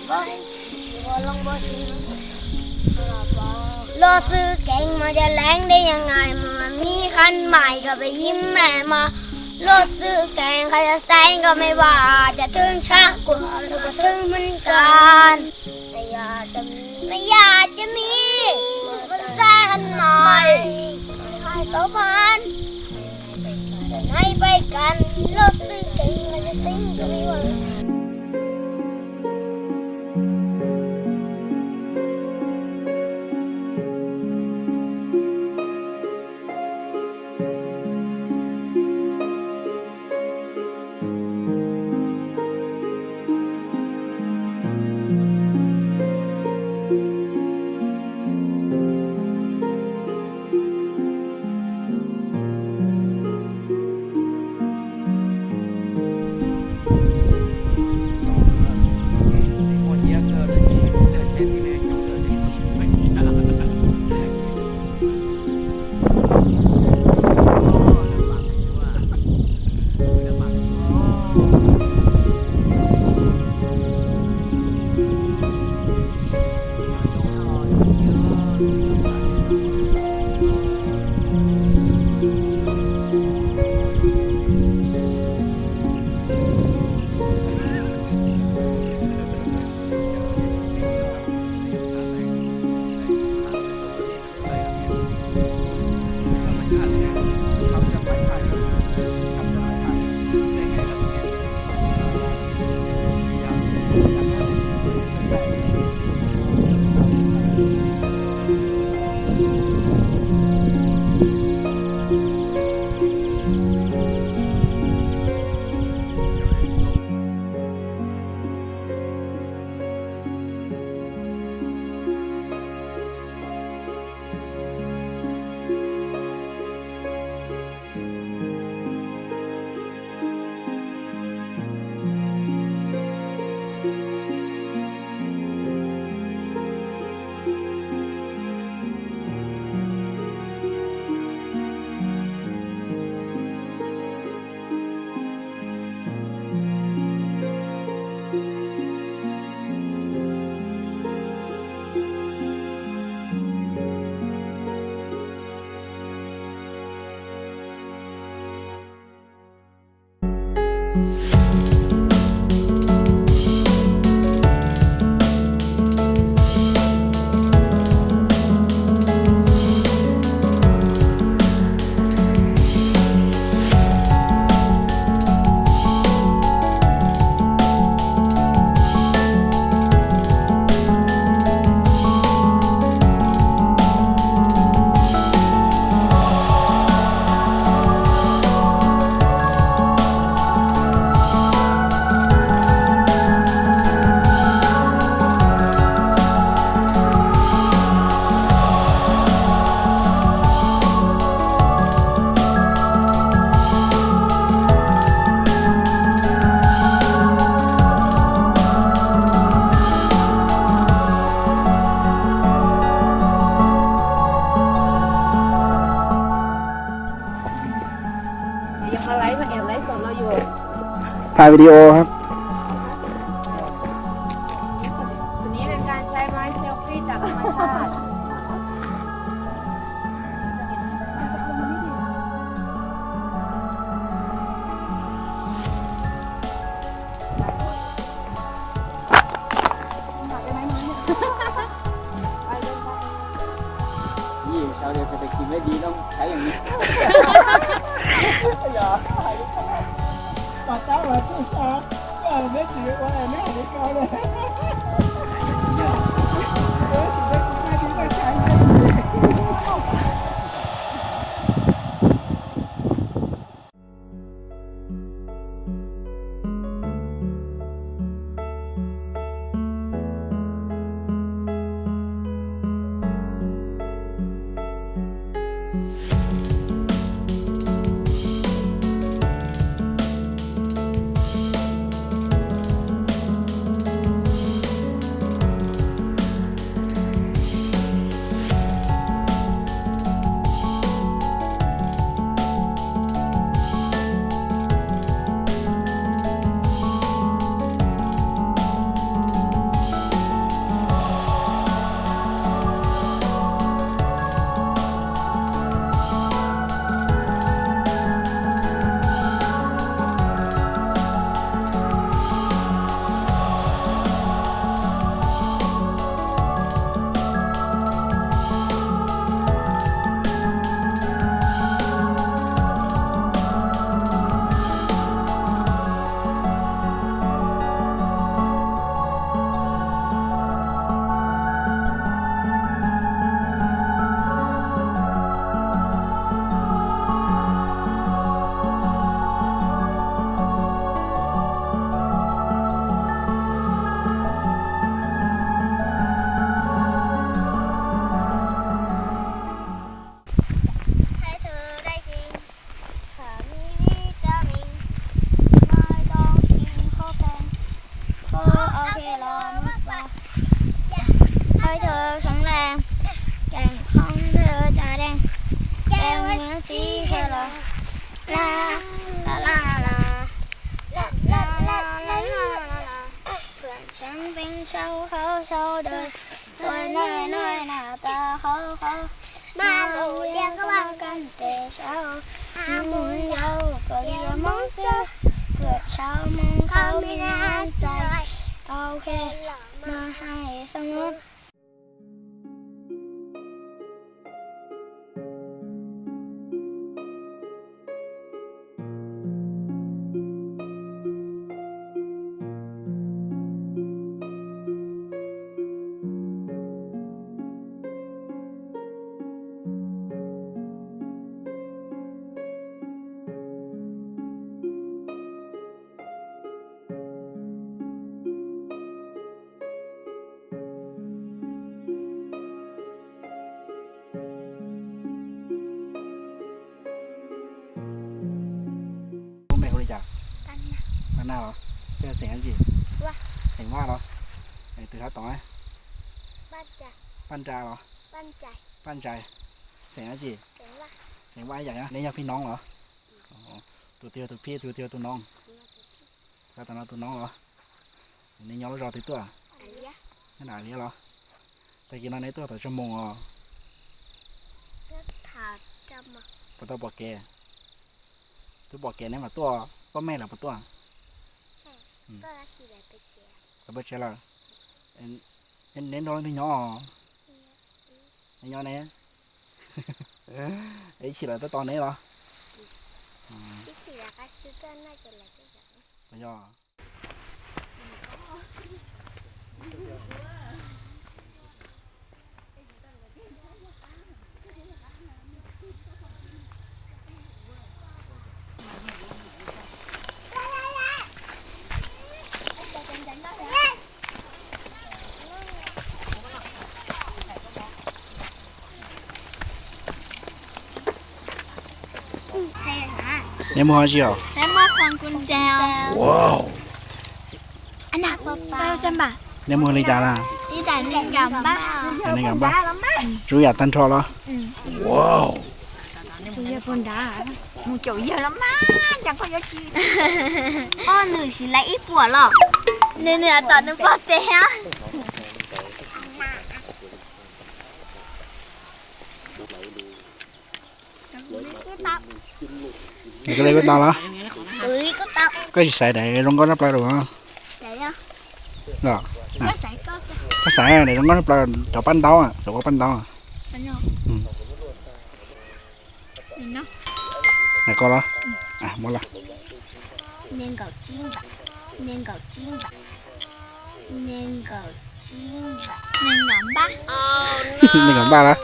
Los xwb kev mas yog leej deb yog ngai mas mib khab mais kom peb yib me mas los xwb kev qhov yog xeeb kom me vaj cov thwj tshaj kuv los kom thwj hmoob kas. Me yaj cov mib mas xeeb khab mais hais tau pab. Nai pais kas los xwb kev mas yog xeeb kom me vaj.ถ่ายวิดีโอครับ Ih, sau tias xav tis kis meb di no, saib yeej li. Pas tab los tub sa, koj meb tsis ua neb hais li ko li. Phua tshab npeeb tshab hauv sawv daws, tua noj noj noj tau hauv hauv. Mas lus tias koj vaj koj tes saud, mus yau koj li yuav Hmoob xwb, koj tshauv Hmoob qhov me ntxhais. Ok, mas hais xwb. Lub npe hu li cas? Paj Nag los? Peb xeem dab tsi? Xeem Vaj los? Twg hab tom? Paj Nra los? Paj Ntsais. Xeem dab tsi? Xeem Vaj ib yam. Neb yog phij noov los? Tus twg yog tus phij, tus twg yog tus noov? Tus no tus noov los? Neb nyob lub zos twg tuaj? Nyob Nam Liab los? Tag kis no neb tuaj thaum tsawg moos os? Puas tau pom kev? Twb pom kev neb mam tuaj, tuaj me lawm puas tuaj? Lawv peb tsev lawm. Neb nrog leej twg nyob? Neb nyob ne. Ib chim lawv tuaj tos neb los? Yog. Neb muaj hauj tsis os? Neb muaj li cas na? Nees nkaum npab. Zoo yam tag nrho los? Mus caum yawg los mas, cas koj yuav tsis, o, nws tsis laiv ib puas los? Nws, nws tom nws pog tes. Nws koj li koj tau los? Koj tsis xaiv daim zoo nkauj tshaj plaws los? Koj xaiv daim zoo nkauj tshaj plaws, cov paj ntaub, cov ua paj ntaub. Muab los. Nees nkaum tsib npab. Nees nkaum tsib npab. Nees nkaum tsib npab. Nees nkaum npab. Nees nkaum npab los?